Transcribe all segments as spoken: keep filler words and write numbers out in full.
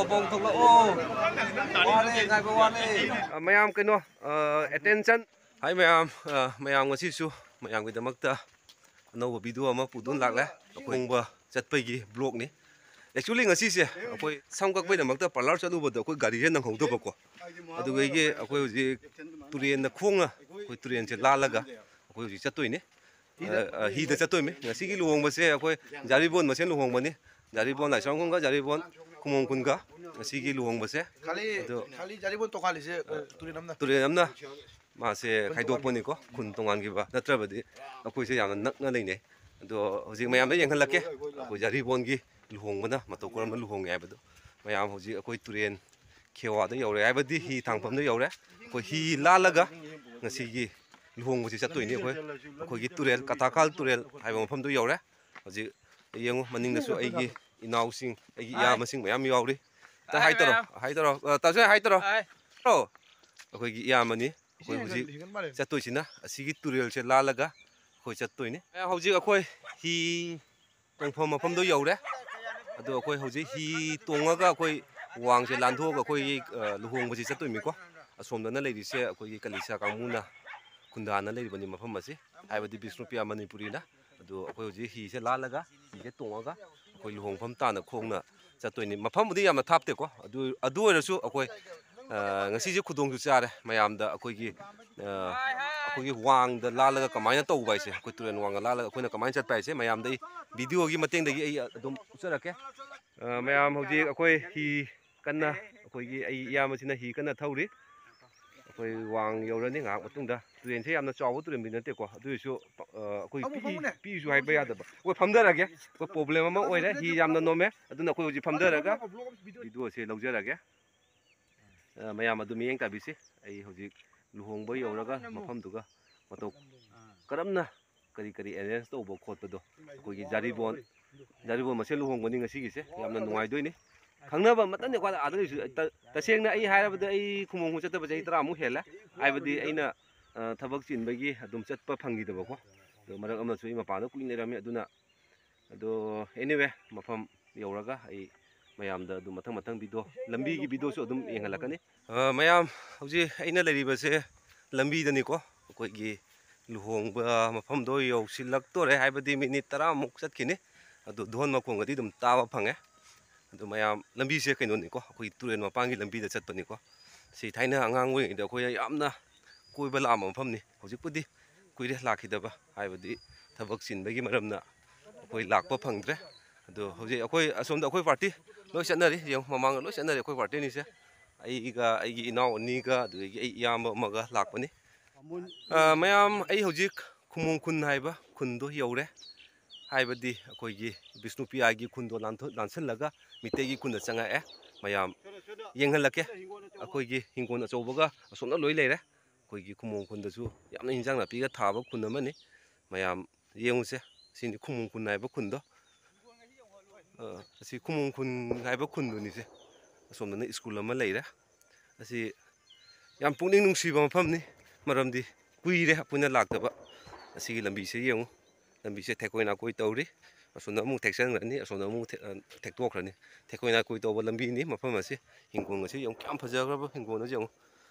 ꯄꯥꯎ ꯊꯣꯛꯂꯛꯑꯣ꯫ ꯋꯥꯔꯦ, ꯉꯥꯏꯕ ꯋꯥꯔꯦ꯫ ꯑ, ꯃꯌꯥꯝ ꯀꯩꯅꯣ, ꯑ, attention꯫ ꯍꯥꯏ ꯃꯌꯥꯝ, ꯑ, ꯃꯌꯥꯝ ꯉꯁꯤꯁꯨ ꯃꯌꯥꯝꯒꯤꯗꯃꯛꯇ ꯑꯅꯧꯕ video ꯑꯃ ꯄꯨꯗꯨꯅ ꯂꯥꯛꯂꯦ꯫ ꯑꯩꯈꯣꯏ ꯍꯣꯡꯕ ꯆꯠꯄꯒꯤ vlogꯅꯤ꯫ Actually ꯉꯁꯤꯁꯦ ꯑꯩꯈꯣꯏ ꯁꯝ ꯀꯛꯄꯩꯗꯃꯛꯇ parlour ꯆꯠꯂꯨꯕꯗꯣ ꯑꯩꯈꯣꯏ ꯒꯥꯔꯤꯁꯦ ꯅꯪꯍꯧꯗꯕꯀꯣ꯫ ꯑꯗꯨꯗꯒꯤ ꯑꯩꯈꯣꯏ ꯍꯧꯖꯤꯛ ꯇꯨꯔꯦꯟꯗ ꯈꯣꯡꯅ, ꯑꯩꯈꯣꯏ ꯇꯨꯔꯦꯟꯁꯦ ꯂꯥꯜꯂꯒ ꯑꯩꯈꯣꯏ ꯍꯧꯖꯤꯛ ꯆꯠꯇꯣꯏꯅꯤ꯫ ꯑ, ꯑ, ꯍꯤꯗ ꯆꯠꯇꯣꯏꯅꯤ꯫ ꯉꯁꯤꯒꯤ ꯂꯨꯍꯣꯡꯕꯁꯦ ꯑꯩꯈꯣꯏ ꯖꯥꯔꯤꯕꯣꯟ ꯃꯁꯦꯟ ꯂꯨꯍꯣꯡꯕꯅꯤ꯫ ꯖꯥꯔꯤꯕꯣꯟ ꯂꯥꯏꯁ꯭ꯔꯝ ꯈꯨꯟꯒ ꯖꯥꯔꯤꯕꯣꯟ ꯈꯨꯃꯣꯡ ꯈꯨꯟꯒ ꯉꯁꯤꯒꯤ ꯂꯨꯍꯣꯡꯕꯁꯦ꯫ ꯈꯥꯂꯤ, ꯑꯗꯣ ꯈꯥꯂꯤ ꯖꯥꯔꯤꯕꯣꯟ ꯇꯣꯈꯥꯂꯤꯁꯦ, ꯑ, ꯇꯨꯔꯦꯟ ꯑꯃꯅ꯫ ꯇꯨꯔꯦꯟ ꯑꯃꯅ ꯃꯥꯁꯦ ꯈꯥꯏꯗꯣꯛꯄꯅꯤꯀꯣ, ꯈꯨꯟ ꯇꯣꯉꯥꯟꯈꯤꯕ꯫ ꯅꯠꯇ꯭ꯔꯕꯗꯤ ꯑꯩꯈꯣꯏꯁꯦ ꯌꯥꯝꯅ ꯅꯛꯅ ꯂꯩꯅꯩ꯫ ꯑꯗꯣ ꯍꯧꯖꯤꯛ ꯃꯌꯥꯝꯗ ꯌꯦꯡꯍꯜꯂꯛꯀꯦ, ꯑꯩꯈꯣꯏ ꯖꯥꯔꯤꯕꯣꯟꯒꯤ ꯂꯨꯍꯣꯡꯕꯅ ꯃꯇꯧ ꯀꯔꯝꯅ ꯂꯨꯍꯣꯡꯉꯦ ꯍꯥꯏꯕꯗꯣ꯫ ꯃꯌꯥꯝ ꯍꯧꯖꯤꯛ ꯑꯩꯈꯣꯏ ꯇꯨꯔꯦꯟ ꯈꯦꯋꯥꯗ ꯌꯧꯔꯦ, ꯍꯥꯏꯕꯗꯤ ꯍꯤ ꯊꯥꯡꯐꯝꯗ ꯌꯧꯔꯦ꯫ ꯑꯩꯈꯣꯏ ꯍꯤ ꯂꯥꯜꯂꯒ ꯉꯁꯤꯒꯤ ꯂꯨꯍꯣꯡꯕꯁꯤ ꯆꯠꯇꯣꯏꯅꯤ꯫ ꯑꯩꯈꯣꯏ, ꯑꯩꯈꯣꯏꯒꯤ ꯇꯨꯔꯦꯜ, ꯀꯇꯥꯀꯥꯜ ꯇꯨꯔꯦꯜ ꯍꯥꯏꯕ ꯃꯐꯝꯗꯨ ꯌꯧꯔꯦ꯫ ꯍꯧꯖꯤꯛ ꯌꯦꯡꯉꯨ, ꯃꯅꯤꯡꯗꯁꯨ ꯑꯩꯒꯤ ꯏꯅꯥꯎꯁꯤꯡ, ꯑꯩꯒꯤ ꯏꯌꯥꯝꯕꯁꯤꯡ ꯃꯌꯥꯝ ꯌꯥꯎꯔꯤ꯫ ꯑꯝꯇ ꯍꯥꯏ ꯇꯧꯔꯣ, ꯍꯥꯏ ꯇꯧꯔꯣ꯫ ꯑ, ꯇꯥꯖꯣꯏ, ꯍꯥꯏ ꯇꯧꯔꯣ꯫ ꯇꯥꯔꯣ꯫ ꯑꯩꯈꯣꯏꯒꯤ ꯏꯌꯥꯝꯕꯅꯤ꯫ ꯑꯩꯈꯣꯏ ꯍꯧꯖꯤꯛ ꯆꯠꯇꯣꯏꯁꯤꯅ ꯑꯁꯤꯒꯤ ꯇꯨꯔꯦꯜꯁꯦ ꯂꯥꯜꯂꯒ ꯑꯩꯈꯣꯏ ꯆꯠꯇꯣꯏꯅꯤ꯫ ꯍꯧꯖꯤꯛ ꯑꯩꯈꯣꯏ ꯍꯤ ꯇꯣꯡꯐꯝ ꯃꯐꯝꯗꯣ ꯌꯧꯔꯦ꯫ ꯑꯗꯣ ꯑꯩꯈꯣꯏ ꯍꯧꯖꯤꯛ ꯍꯤ ꯇꯣꯡꯉꯒ ꯑꯩꯈꯣꯏ ꯋꯥꯡꯁꯦ ꯂꯥꯟꯊꯣꯛꯑꯒ ꯑꯩꯈꯣꯏꯒꯤ, ꯑ, ꯂꯨꯍꯣꯡꯕꯁꯦ ꯆꯠꯇꯣꯏꯅꯤꯀꯣ꯫ ꯑꯁꯣꯝꯗꯅ ꯂꯩꯔꯤꯁꯦ ꯑꯩꯈꯣꯏꯒꯤ ꯀꯂꯤꯁꯥ ꯀꯥꯡꯕꯨꯅ ꯈꯨꯟꯗꯥꯅ ꯂꯩꯔꯤꯕꯅꯤ ꯃꯐꯝ ꯑꯁꯤ, ꯍꯥꯏꯕꯗꯤ ꯕꯤꯁꯅꯨꯄ꯭ꯔꯤꯌꯥ ꯃꯅꯤꯄꯨꯔꯤꯅ꯫ ꯑꯗꯣ ꯑꯩꯈꯣꯏ ꯍꯧꯖꯤꯛ ꯍꯤꯁꯦ ꯂꯥꯜꯂꯒ, ꯍꯤꯁꯦ ꯇꯣꯡꯉꯒ ꯑꯩꯈꯣꯏ ꯂꯨꯍꯣꯡꯐꯝ ꯇꯥꯟꯅ ꯈꯣꯡꯅ ꯆꯠꯇꯣꯏꯅꯤ꯫ ꯃꯐꯝꯕꯨꯗꯤ ꯌꯥꯝꯅ ꯊꯥꯞꯇꯦꯀꯣ, ꯑꯗꯨ, ꯑꯗꯨ ꯑꯣꯏꯔꯁꯨ ꯑꯩꯈꯣꯏ, ꯑ, ꯉꯁꯤꯁꯦ ꯈꯨꯗꯣꯡꯁꯨ ꯆꯥꯔꯦ ꯃꯌꯥꯝꯗ꯫ ꯑꯩꯈꯣꯏꯒꯤ, ꯑ, ꯑꯩꯈꯣꯏꯒꯤ ꯋꯥꯡꯗ ꯂꯥꯜꯂꯒ ꯀꯃꯥꯏꯅ ꯇꯧꯕ ꯍꯥꯏꯁꯦ, ꯑꯩꯈꯣꯏ ꯇꯨꯔꯦꯜ ꯋꯥꯡꯗ ꯂꯥꯜꯂꯒ ꯑꯩꯈꯣꯏꯅ ꯀꯃꯥꯏꯅ ꯆꯠꯄ ꯍꯥꯏꯁꯦ ꯃꯌꯥꯝꯗ ꯑꯩ videoꯒꯤ ꯃꯇꯦꯡꯗꯒꯤ ꯑꯩ ꯑꯗꯨꯝ ꯎꯠꯆꯔꯛꯀꯦ꯫ ꯑ, ꯃꯌꯥꯝ ꯍꯧꯖꯤꯛ ꯑꯩꯈꯣꯏ ꯍꯤ ꯀꯟꯅ, ꯑꯩꯈꯣꯏꯒꯤ ꯑꯩ ꯏꯌꯥꯝꯕꯁꯤꯅ ꯍꯤ ꯀꯟꯅ ꯊꯧꯔꯤ꯫ ꯑꯩꯈꯣꯏ ꯋꯥꯡ ꯌꯧꯔꯅꯤ ꯉꯥꯏꯍꯥꯛ ꯃꯇꯨꯡꯗ꯫ ꯇꯨꯔꯦꯟꯁꯦ ꯌꯥꯝꯅ ꯆꯥꯎꯕ ꯇꯨꯔꯦꯟꯗꯤ ꯅꯠꯇꯦꯀꯣ, ꯑꯗꯨ ꯑꯣꯏꯔꯁꯨ, ꯑ, ꯑꯩꯈꯣꯏ ꯄꯤꯛꯏ, ꯄꯤꯛꯏꯁꯨ ꯍꯥꯏꯕ ꯌꯥꯗꯕ꯫ ꯑꯩꯈꯣꯏ ꯐꯝꯊꯔꯒꯦ, ꯑꯩꯈꯣꯏ problem ꯑꯃ ꯑꯣꯏꯔꯦ, ꯍꯤ ꯌꯥꯝꯅ ꯅꯣꯝꯃꯦ, ꯑꯗꯨꯅ ꯑꯩꯈꯣꯏ ꯍꯧꯖꯤꯛ ꯐꯝꯊꯔꯒ videoꯁꯦ ꯂꯧꯖꯔꯒꯦ꯫ ꯑ, ꯃꯌꯥꯝ ꯑꯗꯨ ꯃꯤꯠꯌꯦꯡ ꯇꯥꯕꯤꯁꯤ꯫ ꯑꯩ ꯍꯧꯖꯤꯛ ꯂꯨꯍꯣꯡꯕ ꯌꯧꯔꯒ ꯃꯐꯝꯗꯨꯒ ꯃꯇꯧ ꯀꯔꯝꯅ ꯀꯔꯤ ꯀꯔꯤ arrange ꯇꯧꯕ ꯈꯣꯠꯄꯗꯣ, ꯑꯩꯈꯣꯏꯒꯤ ꯖꯥꯔꯤꯕꯣꯟ, ꯖꯥꯔꯤꯕꯣꯟ ꯃꯁꯦꯜ ꯂꯨꯍꯣꯡꯕꯅꯤ ꯉꯁꯤꯒꯤꯁꯦ꯫ ꯌꯥꯝꯅ ꯅꯨꯡꯉꯥꯏꯗꯣꯏꯅꯤ꯫ ꯈꯪꯅꯕ ꯑꯃꯠꯇꯅꯦꯀꯣ ꯑꯥꯗ ꯂꯩꯔꯤꯁꯨ꯫ ꯇ-, ꯇꯁꯦꯡꯅ ꯑꯩ ꯍꯥꯏꯔꯕꯗ ꯑꯩ ꯈꯨꯃꯣꯡ ꯆꯠꯇꯕ ꯆꯍꯤ ꯇꯔꯥꯃꯨꯛ ꯍꯦꯜꯂꯦ꯫ ꯍꯥꯏꯕꯗꯤ ꯑꯩꯅ, ꯑ, ꯊꯕꯛ ꯆꯤꯟꯕꯒꯤ ꯑꯗꯨꯝ ꯆꯠꯄ ꯐꯪꯈꯤꯗꯕꯀꯣ꯫ ꯑꯗꯣ ꯃꯔꯛ ꯑꯃꯁꯨ ꯑꯩ ꯃꯄꯥꯟꯗ ꯀꯨꯏꯅ ꯂꯩꯔꯝꯃꯤ꯫ ꯑꯗꯨꯅ ꯑꯗꯣ anyway, ꯃꯐꯝ ꯌꯧꯔꯒ ꯑꯩ ꯃꯌꯥꯝꯗ ꯑꯗꯨꯝ ꯃꯊꯪ ꯃꯊꯪ ꯚꯤꯗꯤꯑꯣ, ꯂꯝꯕꯤꯒꯤ ꯚꯤꯗꯤꯑꯣꯁꯨ ꯑꯗꯨꯝ ꯌꯦꯡꯍꯜꯂꯛꯀꯅꯤ꯫ ꯑ, ꯃꯌꯥꯝ, ꯍꯧꯖꯤꯛ ꯑꯩꯅ ꯂꯩꯔꯤꯕꯁꯦ ꯂꯝꯕꯤꯗꯅꯤꯀꯣ꯫ ꯑꯩꯈꯣꯏꯒꯤ ꯂꯨꯍꯣꯡꯕ ꯃꯐꯝꯗꯣ ꯌꯧꯁꯤꯜꯂꯛꯇꯣꯔꯦ, ꯍꯥꯏꯕꯗꯤ ꯃꯤꯅꯤꯠ ꯇꯔꯥꯃꯨꯛ ꯆꯠꯈꯤꯅꯤ꯫ ꯑꯗꯨ ꯙꯣꯟ ꯃꯈꯣꯟꯒꯗꯤ ꯑꯗꯨꯝ ꯇꯥꯕ ꯐꯪꯉꯦ꯫ ꯑꯗꯨ ꯃꯌꯥꯝ, ꯂꯝꯕꯤꯁꯦ ꯀꯩꯅꯣꯅꯤꯀꯣ, ꯑꯩꯈꯣꯏꯒꯤ ꯇꯨꯔꯦꯜ ꯃꯄꯥꯟꯒꯤ ꯂꯝꯕꯤꯗ ꯆꯠꯄꯅꯤꯀꯣ꯫ ꯁꯤ ꯊꯥꯏꯅ ꯑꯉꯥꯡ ꯑꯣꯏꯔꯤꯉꯩꯗ ꯑꯩꯈꯣꯏ ꯌꯥꯝꯅ ꯀꯣꯏꯕ ꯂꯥꯛꯑꯝꯕ ꯃꯐꯝꯅꯤ꯫ ꯍꯧꯖꯤꯛꯄꯨꯗꯤ ꯀꯨꯏꯔꯦ ꯂꯥꯛꯈꯤꯗꯕ, ꯍꯥꯏꯕꯗꯤ ꯊꯕꯛ ꯆꯤꯟꯕꯒꯤ ꯃꯔꯝꯅ ꯑꯩꯈꯣꯏ ꯂꯥꯛꯄ ꯐꯪꯗ꯭ꯔꯦ꯫ ꯑꯗꯣ ꯍꯧꯖꯤꯛ ꯑꯩꯈꯣꯏ ꯑꯁꯣꯝꯗ ꯑꯩꯈꯣꯏ ꯄꯥꯔꯇꯤ ꯂꯣꯏ ꯆꯠꯅꯔꯤ꯫ ꯌꯦꯡꯉꯨ, ꯃꯃꯥꯡꯗ ꯂꯣꯏ ꯆꯠꯅꯔꯤ ꯑꯩꯈꯣꯏ ꯄꯥꯔꯇꯤ ꯑꯅꯤꯁꯦ꯫ ꯑꯩꯒ ꯑꯩꯒꯤ ꯏꯅꯥꯎ ꯑꯅꯤꯒ, ꯑꯗꯨꯗꯒꯤ ꯑꯩ ꯏꯌꯥꯝꯕ ꯑꯃꯒ ꯂꯥꯛꯄꯅꯤ꯫ ꯑ, ꯃꯌꯥꯝ, ꯑꯩ ꯍꯧꯖꯤꯛ ꯈꯨꯃꯣꯡ ꯈꯨꯟ ꯍꯥꯏꯕ ꯈꯨꯟꯗꯣ ꯌꯧꯔꯦ꯫ ꯍꯥꯏꯕꯗꯤ ꯑꯩꯈꯣꯏꯒꯤ ꯕꯤꯁꯅꯨꯄ꯭ꯔꯤꯌꯥꯒꯤ ꯈꯨꯟꯗꯣ ꯂꯥꯟꯊꯣ-, ꯂꯥꯟꯁꯤꯜꯂꯒ ꯃꯤꯇꯩꯒꯤ ꯈꯨꯟꯗ ꯆꯪꯉꯛꯑꯦ꯫ ꯃꯌꯥꯝ ꯌꯦꯡꯍꯜꯂꯛꯀꯦ꯫ ꯑꯩꯈꯣꯏꯒꯤ ꯍꯤꯡꯒꯣꯜ ꯑꯆꯧꯕꯒ ꯑꯁꯣꯝꯅ ꯂꯣꯏ ꯂꯩꯔꯦ꯫ ꯑꯩꯈꯣꯏꯒꯤ ꯈꯨꯃꯣꯡ ꯈꯨꯟꯗꯁꯨ ꯌꯥꯝꯅ ꯍꯤꯟꯖꯥꯡ ꯅꯥꯄꯤꯒ ꯊꯥꯕ ꯈꯨꯟ ꯑꯃꯅꯤ꯫ ꯃꯌꯥꯝ ꯌꯦꯡꯉꯨꯁꯦ, ꯁꯤꯅꯤ ꯈꯨꯃꯣꯡ ꯈꯨꯟ ꯍꯥꯏꯕ ꯈꯨꯟꯗꯣ꯫ ꯑ, ꯑꯁꯤ ꯈꯨꯃꯣꯡ ꯈꯨꯟ ꯍꯥꯏꯕ ꯈꯨꯟꯗꯨꯅꯤꯁꯦ꯫ ꯑꯁꯣꯝꯗꯅ ꯁ꯭ꯀꯨꯜ ꯑꯃ ꯂꯩꯔꯦ꯫ ꯑꯁꯤ ꯌꯥꯝ ꯄꯨꯛꯅꯤꯡ ꯅꯨꯡꯁꯤꯕ ꯃꯐꯝꯅꯤ, ꯃꯔꯝꯗꯤ ꯀꯨꯏꯔꯦ ꯑꯩꯈꯣꯏꯅ ꯂꯥꯛꯇꯕ꯫ ꯑꯁꯤꯒꯤ ꯂꯝꯕꯤꯁꯦ ꯌꯦꯡꯉꯨ, ꯂꯝꯕꯤꯁꯦ ꯊꯦꯛꯀꯣꯏ ꯅꯥꯀꯣꯏ ꯇꯧꯔꯤ꯫ ꯑꯁꯣꯝꯗ ꯑꯃꯨꯛ ꯊꯦꯛꯆꯟꯈ꯭ꯔꯅꯤ, ꯑꯁꯣꯝꯗ ꯑꯃꯨꯛ ꯊꯦꯛ-, ꯑ, ꯊꯦꯛꯇꯣꯛꯈ꯭ꯔꯅꯤ꯫ ꯊꯦꯛꯀꯣꯏ ꯅꯥꯀꯣꯏ ꯇꯧꯕ ꯂꯝꯕꯤꯅꯤ ꯃꯐꯝ ꯑꯁꯤ꯫ ꯍꯤꯡꯒꯣꯜ ꯑꯁꯤ ꯌꯦꯡꯉꯨ, ꯀꯌꯥꯝ ꯐꯖꯈ꯭ꯔꯕ ꯍꯤꯡꯒꯣꯜ ꯑꯁꯤ ꯌꯦꯡꯉꯨ꯫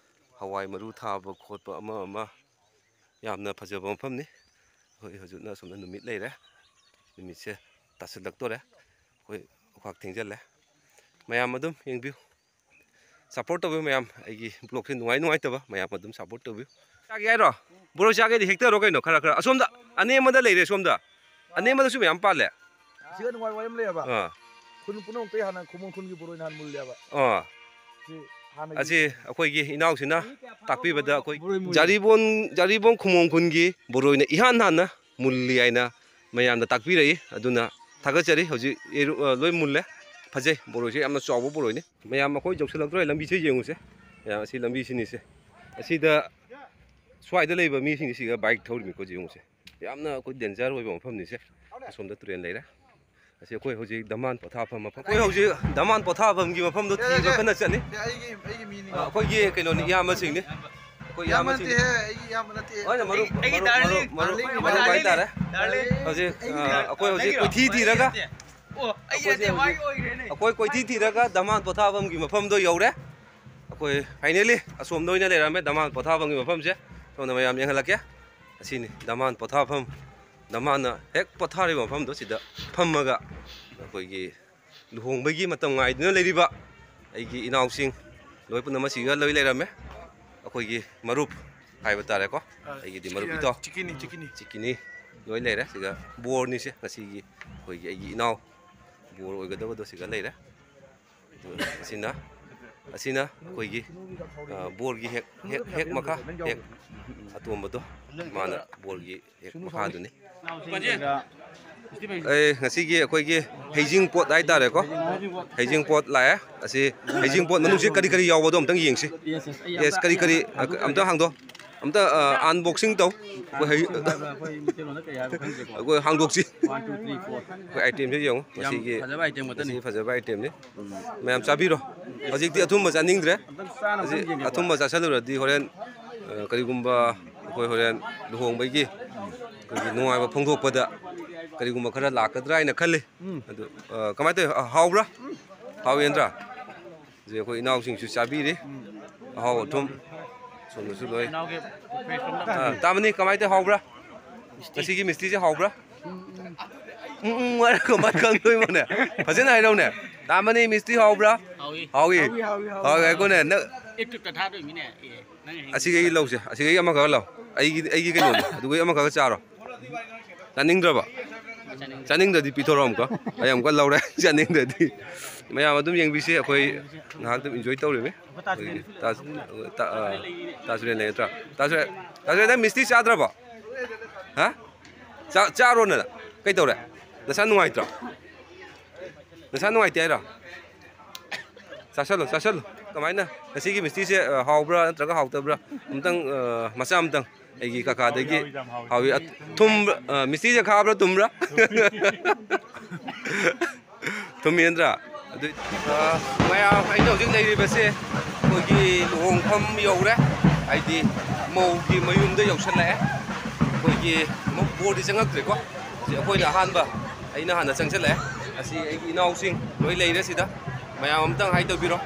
ꯍꯋꯥꯏ ꯃꯔꯨ ꯊꯥꯕ ꯈꯣꯠꯄ ꯑꯃ ꯑꯃ ꯌꯥꯝꯅ ꯐꯖꯕ ꯃꯐꯝꯅꯤ꯫ ꯑꯩꯈꯣꯏ ꯍꯧꯖꯤꯛꯅ ꯑꯁꯣꯝꯗ ꯅꯨꯃꯤꯠ ꯂꯩꯔꯦ, ꯅꯨꯃꯤꯠꯁꯦ ꯇꯥꯁꯤꯜꯂꯛꯇꯣꯔꯦ, ꯑꯩꯈꯣꯏ ꯑꯣꯈꯥꯛ ꯊꯦꯡꯖꯤꯜꯂꯦ꯫ ꯃꯌꯥꯝ ꯑꯗꯨꯝ ꯌꯦꯡꯕꯤꯌꯨ, ꯁꯞꯄꯣꯔꯠ ꯇꯧꯕꯤꯌꯨ ꯃꯌꯥꯝ꯫ ꯑꯩꯒꯤ ꯕ꯭ꯂꯣꯛꯁꯦ ꯅꯨꯡꯉꯥꯏ ꯅꯨꯡꯉꯥꯏꯇꯕ ꯃꯌꯥꯝ ꯑꯗꯨꯝ ꯁꯞꯄꯣꯔꯠ ꯇꯧꯕꯤꯌꯨ꯫ ꯆꯥꯒꯦ ꯍꯥꯏꯔꯣ? ꯕ꯭ꯔꯣ, ꯆꯥꯒꯦꯗꯤ ꯍꯦꯛꯇꯔꯣ ꯀꯩꯅꯣ? ꯈꯔ ꯈꯔ ꯑꯁꯣꯝꯗ ꯑꯅꯦꯝꯕꯗ ꯂꯩꯔꯦ, ꯁꯣꯝꯗ ꯑꯅꯦꯝꯕꯗꯁꯨ ꯃꯌꯥꯝ ꯄꯥꯜꯂꯦ꯫ ꯁꯤꯒ ꯅꯨꯡꯉꯥꯏ ꯋꯥꯏ ꯑꯃ ꯂꯩꯌꯦꯕ꯫ ꯑꯥ꯫ ꯈꯨꯟ ꯄꯨꯝꯅꯃꯛꯇꯩ ꯍꯥꯟꯅ ꯈꯨꯃꯣꯡ ꯈꯨꯟꯒꯤ ꯕꯣꯔꯣꯏꯅ ꯍꯥꯟꯅ ꯃꯨꯜꯂꯦꯕ꯫ ꯑꯥ꯫ ꯁꯤ ꯍꯥꯟꯅꯒꯤ ꯑꯁꯤ ꯑꯩꯈꯣꯏꯒꯤ ꯏꯅꯥꯎꯁꯤꯅ ꯇꯥꯛꯄꯤꯕꯗ ꯑꯩꯈꯣꯏ ꯕꯣꯔꯣꯏ ꯃꯨꯜꯂꯦ꯫ ꯖꯥꯔꯤꯕꯣꯟ, ꯖꯥꯔꯤꯕꯣꯟ ꯈꯨꯃꯣꯡ ꯈꯨꯟꯒꯤ ꯕꯣꯔꯣꯏꯅ ꯏꯍꯥꯟ ꯍꯥꯟꯅ ꯃꯨꯜꯂꯤ ꯍꯥꯏꯅ ꯃꯌꯥꯝꯗ ꯇꯥꯛꯄꯤꯔꯛꯏ꯫ ꯑꯗꯨꯅ ꯊꯥꯒꯠꯆꯔꯤ꯫ ꯍꯧꯖꯤꯛ ꯌꯦꯔꯨ-, ꯑ, ꯂꯣꯏ ꯃꯨꯜꯂꯦ꯫ ꯐꯖꯩ꯫ ꯕꯣꯔꯣꯏꯁꯦ ꯌꯥꯝꯅ ꯆꯥꯎꯕ ꯕꯣꯔꯣꯏꯅꯤ꯫ ꯃꯌꯥꯝ ꯑꯩꯈꯣꯏ ꯌꯧꯁꯤꯜꯂꯛꯇ꯭ꯔꯦ꯫ ꯂꯝꯕꯤꯁꯦ ꯌꯦꯡꯉꯨꯁꯦ꯫ ꯃꯌꯥꯝ ꯑꯁꯤ ꯂꯝꯕꯤꯁꯤꯅꯤꯁꯦ꯫ ꯑꯁꯤꯗ ꯁ꯭ꯋꯥꯏꯗ ꯂꯩꯕ ꯃꯤꯁꯤꯡꯁꯦ ꯁꯤꯒ ꯕꯥꯏꯛ ꯊꯧꯔꯤꯃꯤꯀꯣ꯫ ꯌꯦꯡꯉꯨꯁꯦ꯫ ꯌꯥꯝꯅ ꯑꯩꯈꯣꯏ ꯗꯦꯟꯖꯔ ꯑꯣꯏꯕ ꯃꯐꯝꯅꯤꯁꯦ꯫ ꯑꯁꯣꯝꯗ ꯇꯨꯔꯦꯜ ꯂꯩꯔꯦ꯫ ꯑꯁꯤ ꯑꯩꯈꯣꯏ ꯍꯧꯖꯤꯛ ꯗꯃꯥꯟ ꯄꯣꯊꯥꯐꯝ ꯃꯐꯝ, ꯑꯩꯈꯣꯏ ꯍꯧꯖꯤꯛ ꯗꯃꯥꯟ ꯄꯣꯊꯥꯐꯝꯒꯤ ꯃꯐꯝꯗꯣ ꯁꯦ, ꯁꯦ, ꯊꯤꯕ ꯁꯦ꯫ ꯀꯟꯅ ꯆꯠꯂꯤ꯫ ꯁꯦ, ꯑꯩꯒꯤ, ꯑꯩꯒꯤ ꯃꯤꯅꯤ꯫ ꯑ, ꯑꯩꯈꯣꯏꯒꯤ ꯀꯩꯅꯣꯅꯤ, ꯏꯌꯥꯝꯕꯁꯤꯡꯅꯤ꯫ ꯑꯩꯈꯣꯏ ꯏꯌꯥꯝꯕ ꯏꯌꯥꯝꯕꯁꯤꯡꯅꯤ꯫ ꯅꯠꯇꯦꯍꯦ, ꯑꯩꯒꯤ ꯏꯌꯥꯝꯕ ꯅꯠꯇꯦ꯫ ꯍꯣꯏꯅꯦ, ꯃꯔꯨꯞ, ꯑꯩꯒꯤ ꯃꯔꯨꯞ, ꯗꯥꯔꯂꯤꯡ, ꯃꯔꯨꯞ, ꯃꯔꯨꯞ ꯗꯥꯔꯂꯤꯡ, ꯍꯥꯏꯇꯥꯔꯦ꯫ ꯗꯥꯔꯂꯤꯡ꯫ ꯍꯧꯖꯤꯛ, ꯑ, ꯑꯩꯈꯣꯏ ꯍꯧꯖꯤꯛ ꯀꯣꯏꯊꯤ ꯊꯤꯔꯒ ꯑꯩꯈꯣꯏꯁꯦ ꯍꯧꯖꯤꯛ, ꯑꯩꯈꯣꯏ ꯀꯣꯏꯊꯤ ꯊꯤꯔꯒ ꯗꯃꯥꯟ ꯄꯣꯊꯥꯐꯝꯒꯤ ꯃꯐꯝꯗꯣ ꯌꯧꯔꯦ꯫ ꯑꯩꯈꯣꯏ finally ꯑꯁꯣꯝꯗ ꯑꯣꯏꯅ ꯂꯩꯔꯝꯃꯦ, ꯗꯃꯥꯟ ꯄꯣꯊꯥꯐꯝꯒꯤ ꯃꯐꯝꯁꯦ꯫ ꯁꯣꯝꯗ ꯃꯌꯥꯝ ꯌꯦꯡꯍꯜꯂꯛꯀꯦ꯫ ꯑꯁꯤꯅꯤ ꯗꯃꯥꯟ ꯄꯣꯊꯥꯐꯝ꯫ ꯗꯃꯥꯟꯅ ꯍꯦꯛ ꯄꯣꯊꯥꯔꯤꯕ ꯃꯐꯝꯗꯣ, ꯁꯤꯗ ꯐꯝꯃꯒ ꯑꯩꯈꯣꯏꯒꯤ ꯂꯨꯍꯣꯡꯕꯒꯤ ꯃꯇꯝ ꯉꯥꯏꯗꯨꯅ ꯂꯩꯔꯤꯕ ꯑꯩꯒꯤ ꯏꯅꯥꯎꯁꯤꯡ ꯂꯣꯏ ꯄꯨꯝꯅꯃꯛ ꯁꯤꯒ ꯂꯣꯏ ꯂꯩꯔꯝꯃꯦ꯫ ꯑꯩꯈꯣꯏꯒꯤ ꯃꯔꯨꯞ ꯍꯥꯏꯕ ꯇꯥꯔꯦꯀꯣ, ꯑ, ꯑꯩꯒꯤꯗꯤ ꯃꯔꯨꯞ ꯏꯇꯥꯎ ꯆꯤꯀꯤꯅꯤ, ꯆꯤꯀꯤꯅꯤ꯫ ꯆꯤꯀꯤꯅꯤ ꯂꯣꯏ ꯂꯩꯔꯦ꯫ ꯁꯤꯗ ꯕꯣꯔꯅꯤꯁꯦ ꯉꯁꯤꯒꯤ ꯑꯩꯈꯣꯏꯒꯤ ꯑꯩꯒꯤ ꯏꯅꯥꯎ ꯕꯣꯔ ꯑꯣꯏꯒꯗꯕꯗꯣ ꯁꯤꯒ ꯂꯩꯔꯦ꯫ ꯑꯗꯨ ꯑꯁꯤꯅ, ꯑꯁꯤꯅ ꯑꯩꯈꯣꯏꯒꯤ, ꯑ, ꯕꯣꯔꯒꯤ ꯍꯦꯛ, ꯍꯦꯛ, ꯍꯦꯛ ꯃꯈꯥ, ꯍꯦꯛ ꯑꯇꯣꯝꯕꯗꯣ, ꯃꯥꯅ ꯕꯣꯔꯒꯤ ꯍꯦꯛ ꯃꯈꯥꯗꯨꯅꯤ꯫ ꯑꯦ, ꯉꯁꯤꯒꯤ ꯑꯩꯈꯣꯏꯒꯤ ꯍꯩꯖꯤꯡꯄꯣꯠ ꯍꯥꯏꯇꯥꯔꯦꯀꯣ, ꯍꯩꯖꯤꯡꯄꯣꯠ ꯂꯥꯛꯑꯦ꯫ ꯑꯁꯤ ꯍꯩꯖꯤꯡꯄꯣꯠ ꯃꯅꯨꯡꯁꯤ ꯀꯔꯤ ꯀꯔꯤ ꯌꯥꯎꯕꯗꯣ ꯑꯝꯇꯪ ꯌꯦꯡꯁꯤ꯫ ꯌꯦꯁ, ꯀꯔꯤ ꯀꯔꯤ, ꯑꯝꯇ ꯍꯥꯡꯗꯣꯛ꯫ ꯑꯝꯇ, ꯑ, unboxing ꯇꯧ꯫ ꯑꯩꯈꯣꯏ ꯍꯩ-, ꯑꯩꯈꯣꯏ ꯃꯩꯇꯩꯂꯣꯟꯗ ꯀꯩ ꯍꯥꯏꯕ ꯈꯪꯗ꯭ꯔꯦꯀꯣ꯫ ꯑꯩꯈꯣꯏ ꯍꯥꯡꯗꯣꯛꯁꯤ꯫ One, two, three, four꯫ ꯑꯩꯈꯣꯏ itemꯁꯦ ꯌꯦꯡꯉꯨ꯫ ꯌꯥꯝ ꯉꯁꯤꯒꯤ, ꯐꯖꯕ item ꯉꯥꯛꯇꯅꯤ꯫ ꯉꯁꯤꯒꯤ ꯐꯖꯕ itemꯅꯤ꯫ ꯃꯌꯥꯝ ꯆꯥꯕꯤꯔꯣ꯫ ꯍꯧꯖꯤꯛꯇꯤ ꯑꯊꯨꯝꯕ ꯆꯥꯅꯤꯡꯗ꯭ꯔꯦ꯫ ꯑꯝꯇꯪ ꯆꯥꯅꯕ ꯍꯧꯖꯤꯛ ꯌꯦꯡꯒꯦꯀꯣ꯫ ꯑꯊꯨꯝꯕ ꯆꯥꯁꯤꯜꯂꯨꯔꯗꯤ ꯍꯣꯔꯦꯟ, ꯑ, ꯀꯔꯤꯒꯨꯝꯕ ꯑꯩꯈꯣꯏ ꯍꯣꯔꯦꯟ ꯂꯨꯍꯣꯡꯕꯒꯤ ꯑꯩꯈꯣꯏꯒꯤ ꯅꯨꯡꯉꯥꯏꯕ ꯐꯣꯡꯗꯣꯛꯄꯗ ꯀꯔꯤꯒꯨꯝꯕ ꯈꯔ ꯂꯥꯛꯀꯗ꯭ꯔꯥ ꯍꯥꯏꯅ ꯈꯜꯂꯤ꯫ ꯎꯝ꯫ ꯑꯗꯨ, ꯑ, ꯀꯃꯥꯏꯅ ꯇꯧꯋꯤ? ꯑ, ꯍꯥꯎꯕ꯭ꯔꯥ? ꯍꯥꯎꯋꯦ ꯅꯠꯇ꯭ꯔꯥ? ꯍꯧꯖꯤꯛ ꯑꯩꯈꯣꯏ ꯏꯅꯥꯎꯁꯤꯡꯁꯨ ꯆꯥꯕꯤꯔꯤ꯫ ꯑꯍꯥꯎ ꯑꯊꯨꯝ ꯁꯣꯝꯗꯁꯨ ꯂꯣꯏ꯫ ꯏꯅꯥꯎꯒꯤ fresh ꯑꯃ ꯑꯥ, ꯇꯥꯃꯅꯤ, ꯀꯃꯥꯏꯅ ꯇꯧꯋꯤ? ꯍꯥꯎꯕ꯭ꯔꯥ? ꯉꯁꯤꯒꯤ ꯃꯤꯁꯇꯤꯁꯦ ꯍꯥꯎꯕ꯭ꯔꯥ? ꯎꯝ, ꯎꯝ ꯍꯥꯏꯔꯒ ꯀꯃꯥꯏꯅ ꯈꯪꯗꯣꯏꯕꯅꯦ? ꯐꯖꯅ ꯍꯥꯏꯔꯛꯎꯅꯦ꯫ ꯇꯥꯃꯅꯤ, ꯃꯤꯁꯇꯤ ꯍꯥꯎꯕ꯭ꯔꯥ? ꯍꯥꯎꯏ꯫ ꯍꯥꯎꯏ꯫ ꯍꯥꯎꯏ, ꯍꯥꯎꯏ, ꯍꯥꯎꯏ꯫ ꯍꯥꯏꯀꯣꯅꯦ, ꯅꯪ YouTube-ꯇ ꯊꯥꯗꯣꯏꯃꯤꯅꯦ꯫ ꯑꯦ, ꯅꯪ ꯍꯌꯦꯡ ꯑꯁꯤꯒꯤ ꯂꯧꯁꯦ, ꯑꯁꯤꯒꯤ ꯑꯃꯈꯛ ꯂꯧ꯫ ꯑꯩꯒꯤ, ꯑꯩꯒꯤ ꯀꯩꯅꯣꯅꯦ, ꯑꯗꯨꯒꯤ ꯑꯃꯈꯛ ꯆꯥꯔꯣ꯫ ꯆꯥꯅꯤꯡꯗ꯭ꯔꯕ? ꯆꯥꯅꯤꯡꯗ꯭ꯔꯗꯤ ꯄꯤꯊꯣꯔꯛꯑꯣ ꯑꯃꯨꯛꯀ꯫ ꯑꯩ ꯑꯃꯨꯛꯀ ꯂꯧꯔꯦ, ꯆꯥꯅꯤꯡꯗ꯭ꯔꯗꯤ꯫ ꯃꯌꯥꯝ ꯑꯗꯨꯝ ꯌꯦꯡꯕꯤꯁꯤ, ꯑꯩꯈꯣꯏ ꯉꯥꯏꯍꯥꯛ ꯑꯗꯨꯝ enjoy ꯇꯧꯔꯤꯃꯤ꯫ ꯑꯩꯈꯣꯏꯒꯤ ꯇꯥꯖ-, ꯇꯥ-, ꯑ, ꯇꯥꯖ ꯁꯨꯔꯦꯟ ꯂꯩ ꯅꯠꯇ꯭ꯔꯥ? ꯇꯥꯖ ꯁꯨꯔꯦꯟ, ꯇꯥꯖ ꯁꯨꯔꯦꯟ, ꯅꯪ ꯃꯤꯁꯇꯤ ꯆꯥꯗ꯭ꯔꯕꯣ? ꯍꯥ? ꯆꯥ-, ꯆꯥꯔꯣ ꯅꯪ꯫ ꯀꯩ ꯇꯧꯔꯦ? ꯅꯁꯥ ꯅꯨꯡꯉꯥꯏꯇ꯭ꯔꯣ? ꯅꯁꯥ ꯅꯨꯡꯉꯥꯏꯇꯦ ꯍꯥꯏꯔꯣ? ꯆꯥꯁꯜꯂꯣ, ꯆꯥꯁꯜꯂꯣ꯫ ꯀꯃꯥꯏꯅ? ꯉꯁꯤꯒꯤ ꯃꯤꯁꯇꯤꯁꯦ, ꯑ, ꯍꯥꯎꯕ꯭ꯔꯥ ꯅꯠꯇ꯭ꯔꯒ ꯍꯥꯎꯇꯕ꯭ꯔꯥ? ꯑꯝꯇꯪ, ꯑ, ꯃꯆꯥ ꯑꯝꯇꯪ꯫ ꯑꯩꯒꯤ ꯀꯀꯥꯗꯒꯤ ꯍꯥꯎꯏ, ꯌꯥꯝ ꯍꯥꯎꯏ꯫ ꯍꯥꯎꯏ꯫ ꯑ, ꯊꯨꯝ, ꯑ, ꯃꯤꯁꯇꯤꯁꯦ ꯈꯥꯕ꯭ꯔꯥ ꯊꯨꯝꯕ꯭ꯔꯥ? ꯊꯨꯝꯃꯤ ꯅꯠꯇ꯭ꯔꯥ? ꯑꯗꯨ, ꯑ, ꯃꯌꯥꯝ, ꯑꯩꯅ ꯍꯧꯖꯤꯛ ꯂꯩꯔꯤꯕꯁꯦ ꯑꯩꯈꯣꯏꯒꯤ ꯂꯨꯍꯣꯡꯐꯝ ꯌꯧꯔꯦ, ꯍꯥꯏꯗꯤ ꯃꯧꯒꯤ ꯃꯌꯨꯝꯗ ꯌꯧꯁꯜꯂꯛꯑꯦ꯫ ꯑꯩꯈꯣꯏꯒꯤ ꯕꯣꯔꯗꯤ ꯆꯪꯉꯛꯇ꯭ꯔꯤꯀꯣ, ꯍꯧꯖꯤꯛ ꯑꯩꯈꯣꯏꯅ ꯑꯍꯥꯟꯕ, ꯑꯩꯅ ꯍꯥꯟꯅ ꯆꯪꯁꯜꯂꯛꯑꯦ꯫ ꯑꯁꯤ ꯑꯩꯒꯤ ꯏꯅꯥꯎꯁꯤꯡ ꯂꯣꯏ ꯂꯩꯔꯦ ꯁꯤꯗ꯫ ꯃꯌꯥꯝ ꯑꯝꯇꯪ ꯍꯥꯏ ꯇꯧꯕꯤꯔꯣ꯫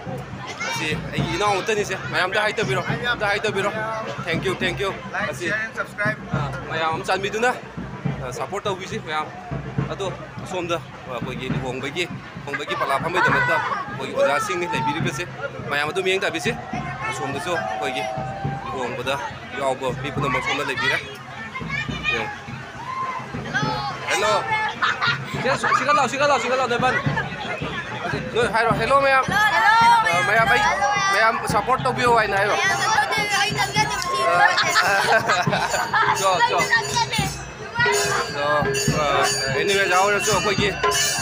ꯑꯁꯤ ꯑꯩꯒꯤ ꯏꯅꯥꯎ ꯑꯃꯠꯇꯅꯤꯁꯦ꯫ ꯃꯌꯥꯝ ꯑꯝꯇ ꯍꯥꯏ ꯇꯧꯕꯤꯔꯣ꯫ ꯑꯝꯇ ꯍꯥꯏ ꯇꯧꯕꯤꯔꯣ꯫ Thank you, thank you꯫ ꯑꯁꯤ, ꯑ, ꯃꯌꯥꯝ ꯑꯃ ꯆꯥꯟꯕꯤꯗꯨꯅ, ꯑ, support ꯇꯧꯕꯤꯁꯤ ꯃꯌꯥꯝ꯫ ꯑꯗꯣ ꯑꯁꯣꯝꯗ, ꯑ, ꯑꯩꯈꯣꯏꯒꯤ ꯂꯨꯍꯣꯡꯕꯒꯤ, ꯂꯨꯍꯣꯡꯕꯒꯤ ꯄꯂꯥ ꯐꯝꯕꯒꯤꯗꯃꯛꯇ ꯑꯩꯈꯣꯏꯒꯤ ꯑꯣꯖꯥꯁꯤꯡꯅꯤ ꯂꯩꯕꯤꯔꯤꯕꯁꯦ꯫ ꯃꯌꯥꯝ ꯑꯗꯨ ꯃꯤꯠꯌꯦꯡ ꯇꯥꯕꯤꯁꯤ꯫ ꯑꯁꯣꯝꯗꯁꯨ ꯑꯩꯈꯣꯏꯒꯤ ꯂꯨꯍꯣꯡꯕꯗ ꯌꯥꯎꯕ ꯃꯤ ꯄꯨꯝꯅꯃꯛ ꯁꯣꯝꯗ ꯂꯩꯕꯤꯔꯦ꯫ ꯌꯦꯡꯉꯨ꯫ Hello꯫ ꯁꯤ, ꯁꯤꯒ ꯂꯥꯎ, ꯁꯤꯒ ꯂꯥꯎ, ꯁꯤꯒ ꯂꯥꯎ, ꯅꯣꯏꯕꯥꯅꯤ꯫ ꯅꯣꯏ ꯍꯥꯏꯔꯣ, "Hello ꯃꯌꯥꯝ"꯫ ꯑ, ꯃꯌꯥꯝ ꯑꯩ, ꯃꯌꯥꯝ support ꯇꯧꯕꯤꯌꯣ ꯍꯥꯏꯅ ꯍꯥꯏꯔꯣ꯫ ꯆꯣ, ꯆꯣ꯫ ꯑꯗꯣ, ꯑ, anyway, ꯑꯣꯖꯥ ꯍꯣꯏꯅꯁꯨ ꯑꯩꯈꯣꯏꯒꯤ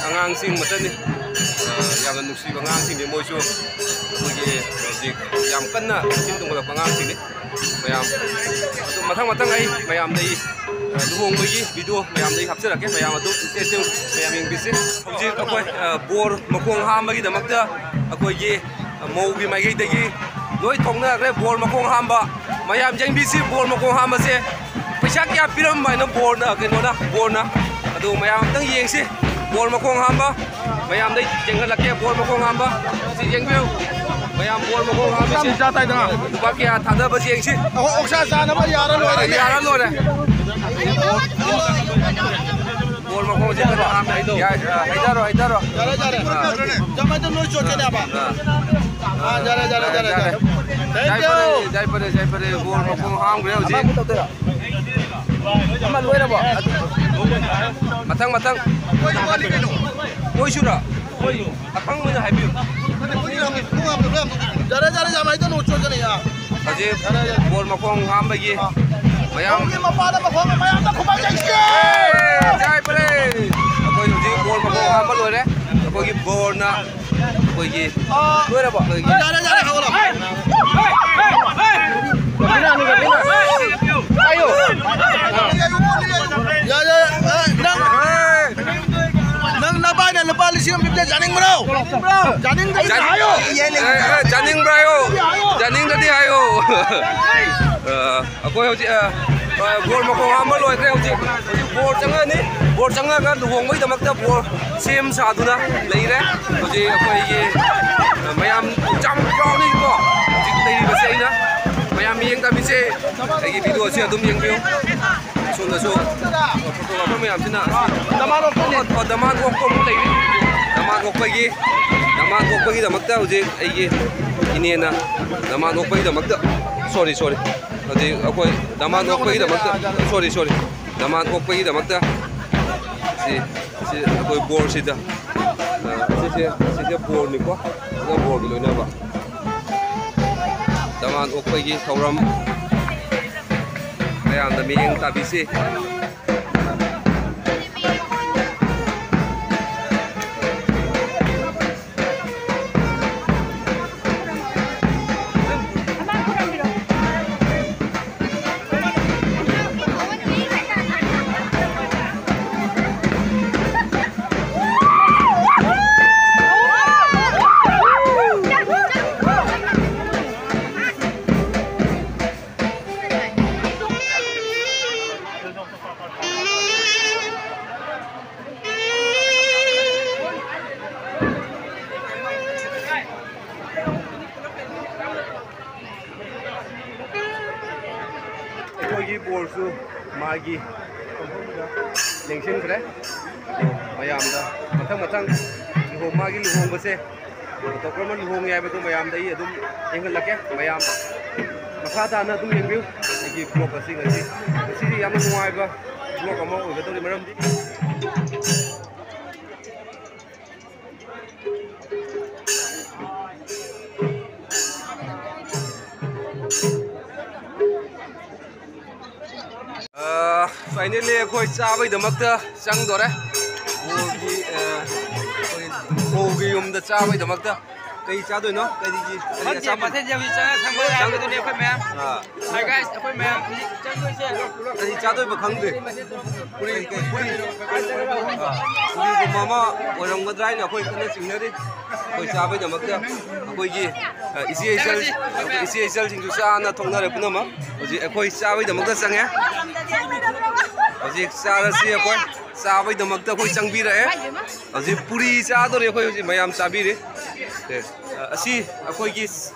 ꯑꯉꯥꯡꯁꯤꯡ ꯃꯇꯅꯤ꯫ ꯑ, ꯌꯥꯝꯅ ꯅꯨꯡꯁꯤꯕ ꯑꯉꯥꯡꯁꯤꯡꯅꯤ ꯃꯣꯏꯁꯨ꯫ ꯑꯩꯈꯣꯏꯒꯤ ꯍꯧꯖꯤꯛ ꯌꯥꯝ ꯀꯟꯅ ꯁꯦꯝ ꯇꯧꯒꯗꯕ ꯑꯉꯥꯡꯁꯤꯡꯅꯤ꯫ ꯃꯌꯥꯝ ꯑꯗꯨ ꯃꯊꯪ ꯃꯊꯪ ꯑꯩ ꯃꯌꯥꯝꯗ ꯑꯩ, ꯑ, ꯂꯨꯍꯣꯡꯕꯒꯤ video ꯃꯌꯥꯝꯗ ꯑꯩ ꯍꯥꯞꯆꯔꯛꯀꯦ꯫ ꯃꯌꯥꯝ ꯑꯗꯨꯝ stay tuned, ꯃꯌꯥꯝ ꯌꯦꯡꯕꯤꯁꯤ꯫ ꯍꯧꯖꯤꯛ ꯑꯩꯈꯣꯏ, ꯑ, ꯕꯣꯔ ꯃꯈꯣꯡ ꯍꯥꯝꯕꯒꯤꯗꯃꯛꯇ ꯑꯩꯈꯣꯏꯒꯤ, ꯑ, ꯃꯧꯒꯤ ꯃꯥꯏꯀꯩꯗꯒꯤ ꯂꯣꯏ ꯊꯣꯛꯅꯈ꯭ꯔꯦ ꯕꯣꯔ ꯃꯈꯣꯡ ꯍꯥꯝꯕ꯫ ꯃꯌꯥꯝ ꯌꯦꯡꯕꯤꯁꯤ ꯕꯣꯔ ꯃꯈꯣꯡ ꯍꯥꯝꯕꯁꯦ꯫ ꯄꯩꯁꯥ ꯀꯌꯥ ꯄꯤꯔꯝꯕ ꯍꯥꯏꯅ ꯕꯣꯔꯅ, ꯀꯩꯅꯣꯅ, ꯕꯣꯔꯅ꯫ ꯑꯗꯨ ꯃꯌꯥꯝ ꯑꯝꯇꯪ ꯌꯦꯡꯁꯤ꯫ ꯕꯣꯔ ꯃꯈꯣꯡ ꯍꯥꯝꯕ꯫ ꯃꯌꯥꯝꯗꯩ ꯌꯦꯡꯍꯜꯂꯛꯀꯦ ꯕꯣꯔ ꯃꯈꯣꯡ ꯍꯥꯝꯕ꯫ ꯁꯤ ꯌꯦꯡꯕꯤꯌꯨ꯫ ꯃꯌꯥꯝ ꯕꯣꯔ ꯃꯈꯣꯡ ꯍꯥꯝꯕꯁꯤ ꯂꯨꯄꯥ ꯀꯌꯥ ꯊꯥꯗꯕꯁꯤ ꯌꯦꯡꯁꯤ꯫ ꯑꯩꯈꯣꯏ ꯑꯣꯛꯁꯥ ꯆꯥꯅꯕ ꯌꯥꯔ ꯂꯣꯏꯔꯦꯅꯦ꯫ ꯌꯥꯔ ꯂꯣꯏꯔꯦ꯫ ꯕꯣꯔ ꯃꯈꯣꯡꯁꯦ ꯀꯟꯅ ꯍꯥꯝꯃꯦ꯫ ꯌꯥ-, ꯑ, ꯍꯩꯊꯔꯣ, ꯍꯩꯊꯔꯣ꯫ ꯌꯥꯔꯦ, ꯌꯥꯔꯦ꯫ ꯑꯥ꯫ ꯀꯃꯥꯏꯅ ꯅꯣꯏ ꯆꯣꯠꯀꯅꯦꯕ? ꯑꯥ꯫ ꯑꯥ, ꯌꯥꯔꯦ, ꯌꯥꯔꯦ, ꯌꯥꯔꯦ, ꯌꯥꯔꯦ꯫ Thank you꯫ ꯌꯥꯏꯐꯔꯦ, ꯌꯥꯏꯐꯔꯦ, ꯌꯥꯏꯐꯔꯦ꯫ ꯕꯣꯔ ꯃꯈꯣꯡ ꯍꯥꯝꯈ꯭ꯔꯦ ꯍꯧꯖꯤꯛ꯫ ꯑꯃ ꯂꯣꯏꯔꯕꯣ? ꯃꯊꯪ, ꯃꯊꯪ꯫ ꯃꯣꯏꯁꯨꯔꯣ? ꯑꯈꯪꯕꯅ ꯍꯥꯏꯕꯤꯌꯨ꯫ ꯌꯥꯔꯦ, ꯌꯥꯔꯦ, ꯌꯥꯝ ꯍꯩꯗꯅꯨ, ꯆꯣꯠꯀꯅꯤ, ꯑꯥ꯫ ꯍꯧꯖꯤꯛ ꯕꯣꯔ ꯃꯈꯣꯡ ꯍꯥꯝꯕꯒꯤ ꯃꯌꯥꯝ꯫ ꯃꯄꯥꯗ ꯃꯈꯣꯡ ꯃꯌꯥꯝꯗ ꯈꯨꯕꯥꯛ ꯆꯩꯁꯦ! ꯑꯦ, ꯌꯥꯏꯐꯔꯦ꯫ ꯑꯩꯈꯣꯏ ꯍꯧꯖꯤꯛ ꯕꯣꯔ ꯃꯈꯣꯡ ꯍꯥꯝꯕ ꯂꯣꯏꯔꯦ꯫ ꯑꯩꯈꯣꯏꯒꯤ ꯕꯣꯔꯅ ꯑꯩꯈꯣꯏꯒꯤ ꯑꯥ꯫ ꯂꯣꯏꯔꯕꯣ? ꯑꯩꯈꯣꯏꯒꯤ ꯌꯥꯔꯦ, ꯌꯥꯔꯦ, ꯍꯧꯒꯠꯂꯣ꯫ ꯍꯥꯏꯌꯣ꯫ ꯌꯥꯔꯦ, ꯑ, ꯅꯪ, ꯅꯪ ꯅꯕꯥꯏꯅ ꯂꯨꯄꯥ ꯂꯤꯁꯤꯡ ꯑꯃ ꯄꯤꯕꯗ ꯌꯥꯅꯤꯡꯕ꯭ꯔꯣ? ꯌꯥꯅꯤꯡꯗ꯭ꯔꯗꯤ ꯌꯥꯅꯤꯡ-, ꯍꯥꯏꯌꯣ꯫ ꯑꯦ, ꯑꯦ, ꯌꯥꯅꯤꯡꯕ꯭ꯔꯥ ꯍꯥꯏꯌꯣ? ꯌꯥꯅꯤꯡꯗ꯭ꯔꯗꯤ ꯍꯥꯏꯌꯣ꯫ ꯑ, ꯑꯩꯈꯣꯏ ꯍꯧꯖꯤꯛ, ꯑ, ꯑ, ꯕꯣꯔ ꯃꯈꯣꯡ ꯍꯥꯝꯕ ꯂꯣꯏꯈ꯭ꯔꯦ꯫ ꯍꯧꯖꯤꯛ, ꯍꯧꯖꯤꯛ ꯕꯣꯔ ꯆꯪꯉꯛꯑꯅꯤ꯫ ꯕꯣꯔ ꯆꯪꯉꯒ ꯂꯨꯍꯣꯡꯕꯒꯤꯗꯃꯛꯇ ꯕꯣꯔ ꯁꯦꯝ ꯁꯥꯗꯨꯅ ꯂꯩꯔꯦ꯫ ꯍꯧꯖꯤꯛ ꯑꯩꯈꯣꯏꯒꯤ, ꯑ, ꯃꯌꯥꯝ ꯌꯥꯝ ꯍꯔꯥꯎꯅꯩꯀꯣ꯫ ꯍꯧꯖꯤꯛ ꯂꯩꯔꯤꯕꯁꯦ ꯑꯩꯅ ꯃꯌꯥꯝ ꯃꯤꯠꯌꯦꯡ ꯇꯥꯕꯤꯁꯦ, ꯑꯩꯒꯤ ꯚꯤꯗꯤꯑꯣꯁꯦ ꯑꯗꯨꯝ ꯌꯦꯡꯕꯤꯌꯨ꯫ ꯁꯣꯝꯗꯁꯨ photographer ꯃꯌꯥꯝꯁꯤꯅ ꯗꯃꯥꯟ ꯑꯣꯛꯄꯅꯦ꯫ ꯑꯣ, ꯑꯣ, ꯗꯃꯥꯟ ꯑꯣꯛꯄ ꯑꯃꯨꯛ ꯂꯩꯔꯤ꯫ ꯗꯃꯥꯟ ꯑꯣꯛꯄꯒꯤ, ꯗꯃꯥꯟ ꯑꯣꯛꯄꯒꯤꯗꯃꯛꯇ ꯍꯧꯖꯤꯛ ꯑꯩꯒꯤ ꯏꯅꯦꯅ ꯗꯃꯥꯟ ꯑꯣꯛꯄꯒꯤꯗꯃꯛꯇ, sorry, sorry, ꯍꯧꯖꯤꯛ ꯑꯩꯈꯣꯏ ꯗꯃꯥꯟ ꯑꯣꯛꯄꯒꯤꯗꯃꯛꯇ, sorry, sorry, ꯗꯃꯥꯟ ꯑꯣꯛꯄꯒꯤꯗꯃꯛꯇ ꯁꯤ, ꯁꯤ ꯑꯩꯈꯣꯏ ꯕꯣꯔꯁꯤꯗ, ꯑ, ꯁꯤꯁꯦ, ꯁꯤꯁꯦ ꯕꯣꯔꯅꯤꯀꯣ, ꯁꯤꯅ ꯕꯣꯔꯒꯤ ꯂꯣꯏꯅꯕ꯫ ꯗꯃꯥꯟ ꯑꯣꯛꯄꯒꯤ ꯊꯧꯔꯝ ꯃꯌꯥꯝꯅ ꯃꯤꯠꯌꯦꯡ ꯇꯥꯕꯤꯁꯤ꯫ ꯑꯩꯈꯣꯏꯒꯤ ꯕꯣꯔꯁꯨ ꯃꯥꯒꯤ ꯐꯝꯐꯝꯗ ꯂꯦꯡꯁꯤꯟꯈ꯭ꯔꯦ꯫ ꯑꯗꯣ ꯃꯌꯥꯝꯗ ꯃꯊꯪ ꯃꯊꯪ ꯂꯨꯍꯣꯡ-, ꯃꯥꯒꯤ ꯂꯨꯍꯣꯡꯕꯁꯦ ꯗꯣꯛꯇꯔ ꯑꯃ ꯂꯨꯍꯣꯡꯉꯦ ꯍꯥꯏꯕꯗꯨ ꯃꯌꯥꯝꯗ ꯑꯩ ꯑꯗꯨꯝ ꯌꯦꯡꯍꯜꯂꯛꯀꯦ꯫ ꯃꯌꯥꯝ ꯃꯈꯥ ꯇꯥꯅ ꯑꯗꯨꯝ ꯌꯦꯡꯕꯤꯌꯨ ꯑꯩꯒꯤ vlog ꯑꯁꯤ ꯉꯁꯤ꯫ ꯉꯁꯤꯗꯤ ꯌꯥꯝꯅ ꯅꯨꯡꯉꯥꯏꯕ vlog ꯑꯃ ꯑꯣꯏꯒꯗꯧꯔꯤ, ꯃꯔꯝꯗꯤ ꯑ, finally ꯑꯩꯈꯣꯏ ꯆꯥꯕꯩꯗꯃꯛꯇ ꯆꯪꯗꯣꯔꯦ꯫ ꯃꯧꯒꯤ, ꯑ, ꯑꯩꯈꯣꯏ ꯃꯧꯒꯤ ꯌꯨꯝꯗ ꯆꯥꯕꯩꯗꯃꯛꯇ꯫ ꯀꯩ ꯆꯥꯗꯣꯏꯅꯣ? ꯀꯔꯤꯒꯤ, ꯀꯔꯤ ꯈꯪꯗꯦ, ꯑꯆꯥꯄꯣꯠ? ꯃꯊꯦꯜꯁꯦ ꯍꯧꯖꯤꯛ ꯆꯪꯉ ꯈꯪꯕ ꯆꯪ-, ꯍꯥꯏꯕꯗꯨꯅꯦ ꯑꯩꯈꯣꯏ ꯃꯌꯥꯝ꯫ ꯑꯥ꯫ Hi guys, ꯑꯩꯈꯣꯏ ꯃꯌꯥꯝ ꯍꯧꯖꯤꯛ ꯆꯪꯗꯣꯏꯁꯦ꯫ ꯀꯔꯤ ꯆꯥꯗꯣꯏꯕ ꯈꯪꯗꯦ꯫ ꯄꯨꯔꯤ, ꯄꯨꯔꯤ, ꯑꯥ, ꯄꯨꯔꯤꯒꯨꯝꯕ ꯑꯃ ꯑꯣꯏꯔꯝꯒꯗ꯭ꯔꯥ ꯍꯥꯏꯅ ꯑꯩꯈꯣꯏ ꯀꯟꯅ ꯆꯤꯡꯅꯔꯤ꯫ ꯑꯩꯈꯣꯏ ꯆꯥꯕꯩꯗꯃꯛꯇ ꯑꯩꯈꯣꯏꯒꯤ, ꯑ, ꯏꯆꯦ ꯏꯆꯜ-, ꯏꯆꯦ ꯏꯆꯜꯁꯤꯡꯁꯨ ꯆꯥꯅ ꯊꯣꯛꯅꯔꯦ ꯄꯨꯝꯅꯃꯛ꯫ ꯍꯧꯖꯤꯛ ꯑꯩꯈꯣꯏ ꯆꯥꯕꯩꯗꯃꯛꯇ ꯆꯪꯉꯦ꯫ ꯍꯧꯖꯤꯛ ꯆꯥꯔꯁꯤ ꯑꯩꯈꯣꯏ꯫ ꯆꯥꯕꯩꯗꯃꯛꯇ ꯑꯩꯈꯣꯏ ꯆꯪꯕꯤꯔꯛꯑꯦ꯫ ꯍꯧꯖꯤꯛ ꯄꯨꯔꯤ ꯆꯥꯗꯣꯔꯦ ꯑꯩꯈꯣꯏ ꯍꯧꯖꯤꯛ ꯃꯌꯥꯝ ꯆꯥꯕꯤꯔꯤ꯫ ꯑꯦ, ꯑ, ꯑꯁꯤ ꯑꯩꯈꯣꯏꯒꯤ,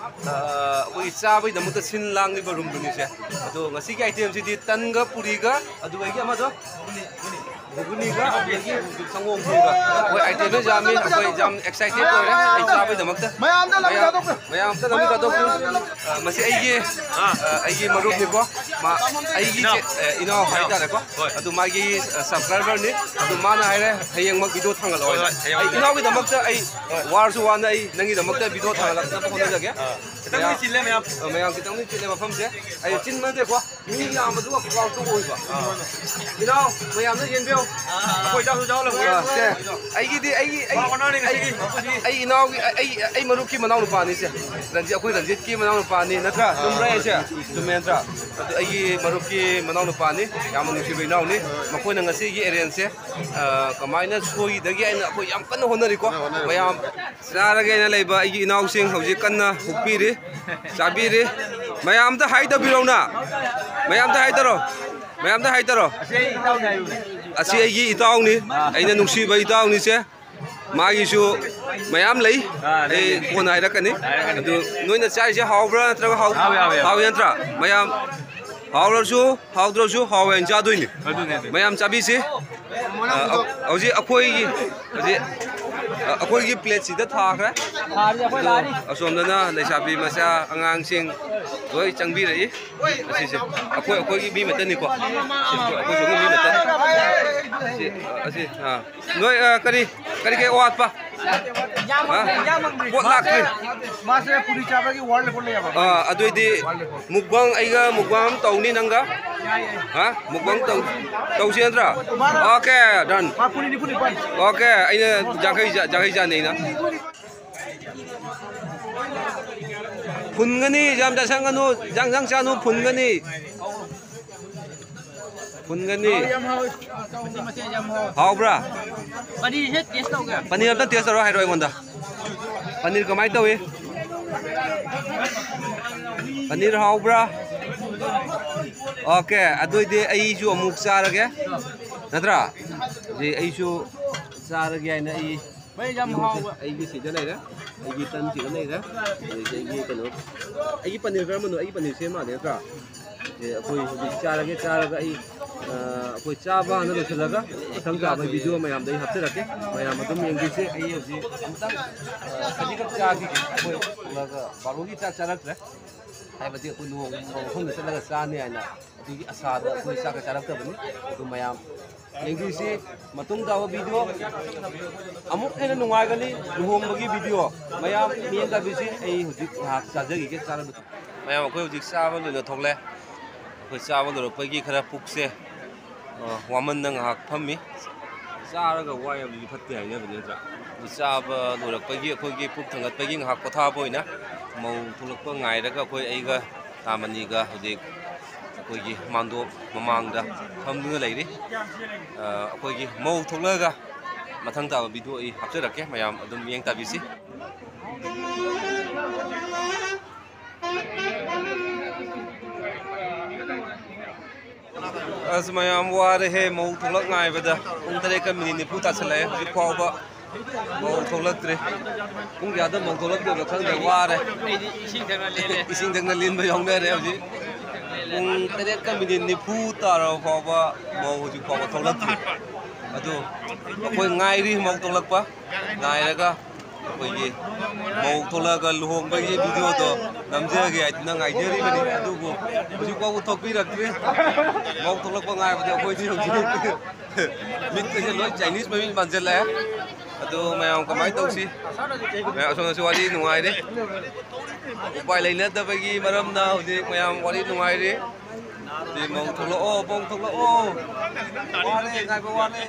ꯑ, ꯑꯩꯈꯣꯏꯒꯤ ꯆꯥꯕꯩꯗꯃꯛꯇ ꯁꯤꯟ ꯂꯥꯡꯂꯤꯕ ꯔꯨꯝꯗꯨꯅꯤꯁꯦ꯫ ꯑꯗꯣ ꯉꯁꯤꯒꯤ item ꯁꯤꯗꯤ ꯇꯟꯒ ꯄꯨꯔꯤꯒ ꯑꯗꯨꯗꯒꯤ ꯑꯃꯗꯣ ꯘꯨꯒꯨꯅꯤꯒ ꯑꯗꯨꯗꯒꯤ ꯁꯪꯒꯣꯝ ꯈꯦꯔꯒ꯫ ꯑꯩꯈꯣꯏ item ꯁꯦ ꯌꯥꯝꯃꯤ, ꯑꯩꯈꯣꯏ ꯌꯥꯝ excited ꯑꯣꯏꯔꯦ ꯑꯩ ꯆꯥꯕꯩꯗꯃꯛꯇ꯫ ꯃꯌꯥꯝꯗ ꯂꯝ ꯃꯌꯥꯝ, ꯊꯥꯗꯣꯛꯄꯤꯌꯨ꯫ ꯃꯌꯥꯝ ꯑꯝꯇ ꯂꯝꯕꯤ ꯊꯥꯗꯣꯛꯄꯤꯌꯨ꯫ ꯑ, ꯃꯁꯤ ꯑꯩꯒꯤ, ꯑ, ꯑꯩꯒꯤ ꯃꯔꯨꯞꯅꯤꯀꯣ꯫ ꯃꯥ, ꯑꯩꯒꯤ ꯏꯅꯥꯎ꯫ ꯏꯆꯦ, ꯑ, ꯏꯅꯥꯎ ꯍꯥꯏꯇꯥꯔꯦꯀꯣ꯫ ꯍꯣꯏ꯫ ꯑꯗꯨ ꯃꯥꯒꯤ, ꯑ, subscriber ꯅꯤ꯫ ꯑꯗꯨ ꯃꯥꯅ ꯍꯥꯏꯔꯦ, "ꯍꯌꯦꯡꯃꯛ video ꯊꯥꯡꯒꯠꯂꯛꯑꯣ" ꯍꯣꯏ, ꯍꯥꯏꯅ꯫ ꯍꯣꯏ, ꯍꯌꯦꯡꯃꯛ ꯑꯩ ꯏꯅꯥꯎꯒꯤꯗꯃꯛꯇ ꯑꯩ ꯍꯣꯏ꯫ ꯋꯥꯔꯁꯨ ꯋꯥꯅ ꯑꯩ ꯅꯪꯒꯤꯗꯃꯛꯇ video ꯊꯥꯡꯒꯠꯂꯛꯅꯕ ꯍꯣꯠꯅꯖꯒꯦ꯫ ꯑꯥ, ꯈꯤꯇꯪꯗꯤ ꯃꯌꯥꯝ, ꯆꯤꯜꯂꯦ ꯃꯌꯥꯝ꯫ ꯑ, ꯃꯌꯥꯝ ꯈꯤꯇꯪꯗꯤ ꯆꯤꯜꯂꯦ ꯃꯐꯝꯁꯦ꯫ ꯑꯩ ꯆꯤꯟꯕ ꯅꯠꯇꯦꯀꯣ꯫ ꯃꯤ ꯌꯥꯝꯕꯗꯨꯒ crowd ꯇꯨ ꯑꯣꯏꯕ꯫ ꯑꯥ꯫ ꯏꯅꯥꯎ, ꯃꯌꯥꯝꯅ ꯌꯦꯡꯕꯤꯌꯨ꯫ ꯑꯩꯈꯣꯏ ꯆꯥꯛꯁꯨ ꯆꯥꯍꯜꯂꯝꯒꯦ꯫ ꯑꯥ, ꯁꯦ꯫ ꯑꯩꯒꯤꯗꯤ, ꯑꯩꯒꯤ, ꯑꯩ, ꯋꯥ ꯋꯥꯅꯔꯦ ꯑꯩ, ꯉꯁꯤꯒꯤ꯫ ꯑꯩ ꯏꯅꯥꯎꯒꯤ, ꯑꯩ, ꯑꯩ ꯃꯔꯨꯞꯀꯤ ꯃꯅꯥꯎ ꯅꯨꯄꯥꯅꯤꯁꯦ꯫ ꯔꯟꯖꯤꯠ, ꯑꯩꯈꯣꯏ ꯔꯟꯖꯤꯠꯀꯤ ꯃꯅꯥꯎ ꯅꯨꯄꯥꯅꯤ, ꯅꯠꯇ꯭ꯔꯥ? ꯆꯨꯝꯕ꯭ꯔꯥ ꯑꯩꯁꯦ? ꯆꯨꯝꯃꯦ, ꯅꯠꯇ꯭ꯔꯥ? ꯑꯗꯨ ꯑꯩꯒꯤ ꯃꯔꯨꯞꯀꯤ ꯃꯅꯥꯎ ꯅꯨꯄꯥꯅꯤ, ꯌꯥꯝꯅ ꯅꯨꯡꯁꯤꯕ ꯏꯅꯥꯎꯅꯤ꯫ ꯃꯈꯣꯏꯅ ꯉꯁꯤꯒꯤ arrange ꯁꯦ, ꯑ, ꯀꯃꯥꯏꯅ ꯁꯣꯏꯈꯤꯗꯒꯦ ꯍꯥꯏꯅ ꯑꯩꯈꯣꯏ ꯌꯥꯝ ꯀꯟꯅ ꯍꯣꯠꯅꯔꯤꯀꯣ꯫ ꯍꯣꯠꯅꯔꯤ, ꯍꯣꯠꯅꯔꯤ꯫ ꯃꯌꯥꯝ ꯆꯥꯔꯒꯦꯅ ꯂꯩꯕ ꯑꯩꯒꯤ ꯏꯅꯥꯎꯁꯤꯡ ꯍꯧꯖꯤꯛ ꯀꯟꯅ ꯍꯨꯛꯄꯤꯔꯤ, ꯆꯥꯕꯤꯔꯤ꯫ ꯃꯌꯥꯝ ꯑꯝꯇ hi ꯇꯧꯕꯤꯔꯛꯎꯅ꯫ ꯃꯌꯥꯝ ꯑꯝꯇ hi ꯇꯧꯔꯣ꯫ ꯃꯌꯥꯝ ꯑꯝꯇ hi ꯇꯧꯔꯣ꯫ ꯑꯁꯤ ꯑꯩ ꯏꯇꯥꯎꯅꯤ ꯍꯥꯏꯌꯨꯅꯦ꯫ ꯑꯁꯤ ꯑꯩꯒꯤ ꯏꯇꯥꯎꯅꯤ꯫ ꯑꯩꯅ ꯅꯨꯡꯁꯤꯕ ꯏꯇꯥꯎꯅꯤꯁꯦ꯫ ꯃꯥꯒꯤꯁꯨ ꯃꯌꯥꯝ ꯂꯩ꯫ ꯑꯥ, ꯂꯩ, ꯑꯩ ꯂꯩ꯫ ꯀꯣꯟꯅ ꯍꯥꯏꯔꯛꯀꯅꯤ꯫ ꯍꯥꯏꯔꯛꯀꯅꯤ꯫ ꯑꯗꯨ ꯅꯣꯏꯅ ꯆꯥꯔꯤꯁꯦ ꯍꯥꯎꯕ꯭ꯔꯥ ꯅꯠꯇ꯭ꯔꯒ ꯍꯥꯎ-, ꯍꯥꯎꯋꯦ, ꯍꯥꯎꯋꯦ꯫ ꯍꯥꯎꯋꯦ ꯅꯠꯇ꯭ꯔꯥ? ꯃꯌꯥꯝ ꯍꯥꯎꯔꯁꯨ ꯍꯥꯎꯗ꯭ꯔꯁꯨ ꯍꯥꯎꯋꯦ ꯍꯥꯏꯅ ꯆꯥꯗꯣꯏꯅꯤ꯫ ꯑꯗꯨꯅꯦ, ꯑꯗꯨꯅꯦ꯫ ꯃꯌꯥꯝ ꯆꯥꯕꯤꯁꯤ꯫ ꯑ, ꯍꯧꯖꯤꯛ ꯑꯩꯈꯣꯏꯒꯤ, ꯍꯧꯖꯤꯛ, ꯑ, ꯑꯩꯈꯣꯏꯒꯤ plate ꯁꯤꯗ ꯊꯥꯈ꯭ꯔꯦ꯫ ꯊꯥꯔꯗꯤ ꯑꯩꯈꯣꯏ ꯑꯗꯣ ꯂꯥꯛꯑꯅꯤ꯫ ꯑꯁꯣꯝꯗꯅ ꯂꯩꯁꯥꯕꯤ ꯃꯆꯥ ꯑꯉꯥꯡꯁꯤꯡ ꯂꯣꯏ ꯆꯪꯕꯤꯔꯛꯏ꯫ ꯑꯁꯤꯁꯦ ꯑꯩꯈꯣꯏ, ꯑꯩꯈꯣꯏꯒꯤ ꯃꯤ ꯃꯇꯅꯤꯀꯣ꯫ ꯁꯤ ꯑꯩꯈꯣꯏ ꯁꯣꯝꯒꯤ ꯃꯤ ꯃꯇꯅꯤ꯫ ꯁꯤ, ꯑꯁꯤ, ꯑꯥ꯫ ꯅꯣꯏ, ꯑ, ꯀꯔꯤ, ꯀꯔꯤ ꯀꯔꯤ ꯑꯋꯥꯠꯄ? ꯍꯥ? ꯄꯣꯠ ꯂꯥꯛꯇ꯭ꯔꯤ꯫ ꯃꯥꯁꯦ ꯄꯨꯔꯤ ꯆꯥꯕꯒꯤ world record ꯂꯩꯌꯦꯕ꯫ ꯑꯥ, ꯑꯗꯨꯏꯗꯤ mukbang ꯑꯩꯒ mukbang ꯑꯃ ꯇꯧꯅꯤ ꯅꯪꯒ꯫ ꯍꯥ? Mukbang ꯇꯧ-, ꯇꯧꯁꯤ ꯅꯠꯇ꯭ꯔꯥ? Okay, done꯫ ꯃꯥ ꯄꯨꯔꯤ ꯅꯤꯐꯨ ꯅꯤꯄꯥꯟ꯫ Okay, ꯑꯩꯅ ꯌꯥꯡꯈꯩ ꯆꯥ-, ꯌꯥꯡꯈꯩ ꯆꯥꯅꯤ ꯑꯩꯅ꯫ ꯐꯨꯟꯒꯅꯤ, ꯌꯥꯝ ꯆꯥꯁꯟꯒꯅꯨ, ꯌꯥꯝ, ꯌꯥꯝ ꯆꯥꯅꯨ, ꯐꯨꯟꯒꯅꯤ꯫ ꯐꯨꯟꯒꯅꯤ꯫ ꯍꯥꯎꯕ꯭ꯔꯥ? ꯄꯅꯤꯔꯁꯦ taste ꯇꯧꯒꯦ꯫ ꯄꯅꯤꯔ ꯑꯝꯇ taste ꯇꯧꯔ ꯍꯥꯏꯔꯣ ꯑꯩꯉꯣꯟꯗ꯫ ꯄꯅꯤꯔ ꯀꯃꯥꯏꯅ ꯇꯧꯏ? ꯄꯅꯤꯔ ꯍꯥꯎꯕ꯭ꯔꯥ? Okay, ꯑꯗꯨꯏꯗꯤ ꯑꯩꯁꯨ ꯑꯃꯨꯛ ꯆꯥꯔꯒꯦ꯫ ꯅꯠꯇ꯭ꯔꯥ? ꯍꯧꯖꯤꯛ ꯑꯩꯁꯨ ꯆꯥꯔꯒꯦ ꯍꯥꯏꯅ ꯑꯩ ꯃꯩ ꯌꯥꯝ ꯍꯥꯎꯕ꯫ ꯑꯩꯒꯤ ꯁꯤꯗ ꯂꯩꯔꯦ, ꯑꯩꯒꯤ ꯇꯟ ꯁꯤꯗ ꯂꯩꯔꯦ, ꯑꯗꯒꯤ ꯑꯩꯒꯤ ꯀꯩꯅꯣ, ꯑꯩꯒꯤ ꯄꯅꯤꯔ ꯀꯔꯝꯕꯅꯣ? ꯑꯩꯒꯤ ꯄꯅꯤꯔ ꯁꯦꯝ ꯃꯥꯜꯂꯦ, ꯅꯠꯇ꯭ꯔꯥ? ꯑꯦ, ꯑꯩꯈꯣꯏ ꯍꯧꯖꯤꯛ ꯆꯥꯔꯒꯦ, ꯆꯥꯔꯒ ꯑꯩ, ꯑ, ꯑꯩꯈꯣꯏ ꯆꯥꯕ ꯍꯥꯟꯅ ꯂꯣꯏꯁꯤꯜꯂꯒ ꯃꯊꯪ ꯇꯥꯕ ꯚꯤꯗꯤꯑꯣ ꯃꯌꯥꯝꯗ ꯑꯩ ꯍꯥꯞꯆꯔꯛꯀꯦ꯫ ꯃꯌꯥꯝ ꯑꯗꯨꯝ ꯌꯦꯡꯕꯤꯁꯦ꯫ ꯑꯩ ꯍꯧꯖꯤꯛ ꯑꯃꯨꯛꯇꯪ, ꯑ, ꯈꯖꯤꯛꯈꯛ ꯆꯥꯈꯤꯒꯦ꯫ ꯑꯩꯈꯣꯏ ꯊꯣꯛꯂꯛꯑꯒ ꯕꯥꯔꯣꯒꯤ ꯆꯥꯛ ꯆꯥꯔꯛꯇ꯭ꯔꯦ, ꯍꯥꯏꯕꯗꯤ ꯑꯩꯈꯣꯏ ꯂꯨꯍꯣꯡꯕ ꯃꯐꯝꯗ ꯆꯠꯂꯒ ꯆꯥꯅꯤ ꯍꯥꯏꯅ ꯑꯗꯨꯒꯤ ꯑꯁꯥꯗ ꯑꯩꯈꯣꯏ ꯆꯥꯛꯀ ꯆꯥꯔꯛꯇꯕꯅꯤ꯫ ꯑꯗꯨ ꯃꯌꯥꯝ ꯌꯦꯡꯕꯤꯁꯤ꯫ ꯃꯇꯨꯡ ꯇꯥꯕ ꯚꯤꯗꯤꯑꯣ ꯑꯃꯨꯛ ꯍꯦꯟꯅ ꯅꯨꯡꯉꯥꯏꯒꯅꯤ꯫ ꯂꯨꯍꯣꯡꯕꯒꯤ ꯚꯤꯗꯤꯑꯣ ꯃꯌꯥꯝ ꯃꯤꯠꯌꯦꯡ ꯇꯥꯕꯤꯁꯤ꯫ ꯑꯩ ꯍꯧꯖꯤꯛ ꯉꯥꯏꯍꯥꯛ ꯆꯥꯖꯈꯤꯒꯦ꯫ ꯆꯥꯔꯕ ꯃꯌꯥꯝ ꯑꯩꯈꯣꯏ ꯍꯧꯖꯤꯛ ꯆꯥꯕ ꯂꯣꯏꯅ ꯊꯣꯛꯂꯦ꯫ ꯑꯩꯈꯣꯏ ꯆꯥꯕ ꯂꯣꯏꯔꯛꯄꯒꯤ ꯈꯔ ꯄꯨꯛꯁꯦ, ꯑ, ꯋꯥꯃꯟꯗ ꯉꯥꯏꯍꯥꯛ ꯐꯝꯃꯤ꯫ ꯆꯥꯔꯒ ꯋꯥ ꯌꯥꯝꯕꯗꯤ ꯐꯠꯇꯦ ꯍꯥꯏꯅꯕꯅꯤ, ꯅꯠꯇ꯭ꯔꯥ? ꯑꯗꯨ ꯆꯥꯕ ꯂꯣꯏꯔꯛꯄꯒꯤ ꯑꯩꯈꯣꯏꯒꯤ ꯄꯨꯛ ꯊꯥꯡꯒꯠꯄꯒꯤ ꯉꯥꯏꯍꯥꯛ ꯄꯣꯊꯥꯕ ꯑꯣꯏꯅ ꯃꯧ ꯊꯣꯛꯂꯛꯄ ꯉꯥꯏꯔꯒ ꯑꯩꯈꯣꯏ ꯑꯩꯒ ꯇꯥꯃꯅꯤꯒ ꯍꯧꯖꯤꯛ ꯑꯩꯈꯣꯏꯒꯤ ꯃꯥꯟꯗꯣꯞ ꯃꯃꯥꯡꯗ ꯐꯝꯗꯨꯅ ꯂꯩꯔꯤ꯫ ꯑ, ꯑꯩꯈꯣꯏꯒꯤ ꯃꯧ ꯊꯣꯛꯂꯛꯑꯒ ꯃꯊꯪ ꯇꯥꯕ ꯚꯤꯗꯤꯑꯣ ꯑꯩ ꯍꯥꯞꯆꯔꯛꯀꯦ, ꯃꯌꯥꯝ ꯑꯗꯨꯝ ꯃꯤꯠꯌꯦꯡ ꯇꯥꯕꯤꯁꯤ꯫ ꯑꯁ, ꯃꯌꯥꯝ ꯋꯥꯔꯦꯍꯦ, ꯃꯧ ꯊꯣꯛꯂꯛ ꯉꯥꯏꯕꯗ꯫ ꯄꯨꯡ ꯇꯔꯦꯠꯀ ꯃꯤꯅꯤꯠ ꯅꯤꯐꯨ ꯇꯥꯁꯜꯂꯛꯑꯦ, ꯍꯧꯖꯤꯛ ꯐꯥꯎꯕ ꯃꯧ ꯊꯣꯛꯂꯛꯇ꯭ꯔꯤ꯫ ꯄꯨꯡ ꯀꯌꯥꯗ ꯃꯧ ꯊꯣꯛꯂꯛꯇꯣꯏꯅꯣ ꯈꯪꯗ꯭ꯔꯦ, ꯋꯥꯔꯦ꯫ ꯑꯩꯗꯤ ꯏꯁꯤꯡ ꯊꯛꯅ ꯂꯦꯜꯂꯦ꯫ ꯏꯁꯤꯡ ꯊꯛꯅ ꯂꯦꯟꯕ ꯌꯥꯎꯅꯔꯦ ꯍꯧꯖꯤꯛ꯫ ꯄꯨꯡ ꯇꯔꯦꯠꯀ ꯃꯤꯅꯤꯠ ꯅꯤꯐꯨ ꯇꯥꯔꯕ ꯐꯥꯎꯕ ꯃꯧ ꯍꯧꯖꯤꯛ ꯐꯥꯎꯕ ꯊꯣꯛꯂꯛꯇ꯭ꯔꯤ꯫ ꯑꯗꯨ ꯑꯩꯈꯣꯏ ꯉꯥꯏꯔꯤ ꯃꯧ ꯊꯣꯛꯂꯛꯄ꯫ ꯉꯥꯏꯔꯒ ꯑꯩꯈꯣꯏꯒꯤ ꯃꯧ ꯊꯣꯛꯂꯛꯑꯒ ꯂꯨꯍꯣꯡꯕꯒꯤ ꯚꯤꯗꯤꯑꯣꯗꯣ ꯅꯝꯖꯔꯒꯦ ꯍꯥꯏꯗꯨꯅ ꯉꯥꯏꯖꯔꯤꯕꯅꯤ꯫ ꯑꯗꯨꯕꯨ ꯍꯧꯖꯤꯛ ꯐꯥꯎꯕ ꯊꯣꯛꯄꯤꯔꯛꯇ꯭ꯔꯤ꯫ ꯃꯧ ꯊꯣꯛꯂꯛꯄ ꯉꯥꯏꯕꯗꯤ ꯑꯩꯈꯣꯏꯗꯤ ꯍꯧꯖꯤꯛ ꯃꯤꯠꯀꯁꯦ ꯂꯣꯏ ꯆꯥꯏꯅꯤꯁ ꯃꯃꯤꯠ ꯃꯥꯟꯁꯤꯜꯂꯛꯑꯦ꯫ ꯑꯗꯨ ꯃꯌꯥꯝ ꯀꯃꯥꯏꯅ ꯇꯧꯁꯤ? ꯃꯌꯥꯝ ꯑꯁꯣꯝꯗꯁꯨ ꯋꯥꯔꯤ ꯅꯨꯡꯉꯥꯏꯔꯤ꯫ ꯎꯄꯥꯏ ꯂꯩꯅꯗꯕꯒꯤ ꯃꯔꯝꯅ ꯍꯧꯖꯤꯛ ꯃꯌꯥꯝ ꯋꯥꯔꯤ ꯅꯨꯡꯉꯥꯏꯔꯤ꯫ ꯍꯧꯖꯤꯛ ꯃꯧ ꯊꯣꯛꯂꯛꯑꯣ, ꯃꯧ ꯊꯣꯛꯂꯛꯑꯣ꯫ ꯋꯥꯔꯦ, ꯉꯥꯏꯕ ꯋꯥꯔꯦ꯫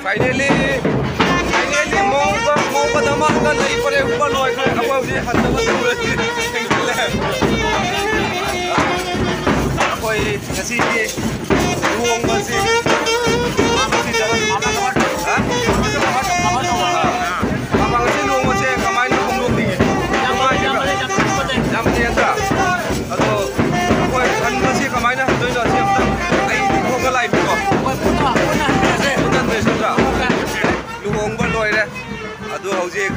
Finally, finally, ꯃꯧꯒ, ꯃꯧꯒ ꯗꯃꯥꯒ ꯂꯩ ꯄꯔꯦꯡ ꯍꯨꯝꯕ ꯂꯣꯏꯈ꯭ꯔꯦ꯫ ꯑꯩꯈꯣꯏ ꯍꯧꯖꯤꯛ ꯍꯟꯅꯕ ꯇꯧꯔꯦ꯫ ꯊꯦꯡꯖꯤꯜꯂꯦ꯫ ꯑꯩꯈꯣꯏ ꯉꯁꯤꯒꯤ ꯂꯨꯍꯣꯡꯕꯁꯤ, ꯍꯥ? ꯃꯃꯥ, ꯉꯁꯤ ꯂꯨꯍꯣꯡꯕꯁꯦ ꯀꯃꯥꯏꯅ ꯐꯣꯡꯗꯣꯛꯅꯤꯡꯉꯤ? ꯌꯥꯝ ꯐꯖꯩ, ꯌꯥꯝ ꯐꯖꯩ, ꯌꯥꯝ ꯐꯖꯩ꯫ ꯌꯥꯝ ꯐꯖꯩ ꯅꯠꯇ꯭ꯔꯥ? ꯑꯗꯣ ꯑꯩꯈꯣꯏ ꯍꯟꯕꯁꯤ ꯀꯃꯥꯏꯅ ꯍꯟꯗꯣꯏꯅꯣ? ꯑꯁꯤ ꯑꯝꯇꯪ ꯑꯩꯗꯤ ꯊꯣꯛꯑꯒ ꯂꯥꯛꯏꯅꯤꯀꯣ꯫ ꯍꯣꯏ, ꯄꯨꯟꯅ, ꯄꯨꯟꯅ ꯍꯟꯃꯤꯟꯅꯁꯦ꯫ ꯄꯨꯟꯅ ꯍꯟꯃꯤꯟꯅꯁꯦ ꯅꯠꯇ꯭ꯔꯥ? ꯂꯨꯍꯣꯡꯕ ꯂꯣꯏꯔꯦ꯫ ꯑꯗꯣ ꯍꯧꯖꯤꯛ,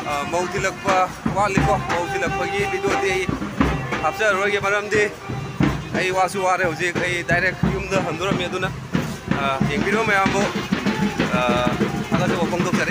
ꯑ, ꯃꯧ ꯊꯤꯜꯂꯛꯄ ꯋꯥꯠꯂꯤꯀꯣ꯫ ꯃꯧ ꯊꯤꯜꯂꯛꯄꯒꯤ videoꯗꯤ ꯑꯩ ꯍꯥꯞꯆꯔꯔꯣꯏꯒꯦ, ꯃꯔꯝꯗꯤ ꯑꯩ ꯋꯥꯁꯨ ꯋꯥꯔꯦ ꯍꯧꯖꯤꯛ꯫ ꯑꯩ ꯗꯥꯏꯔꯦꯛ ꯌꯨꯝꯗ ꯍꯟꯗꯣꯔꯝꯃꯤ꯫ ꯑꯗꯨꯅ, ꯑ, ꯌꯦꯡꯕꯤꯔꯤꯕ ꯃꯌꯥꯝꯕꯨ, ꯑ, ꯊꯥꯒꯠꯆꯕ ꯐꯣꯡꯗꯣꯛꯆꯔꯤ꯫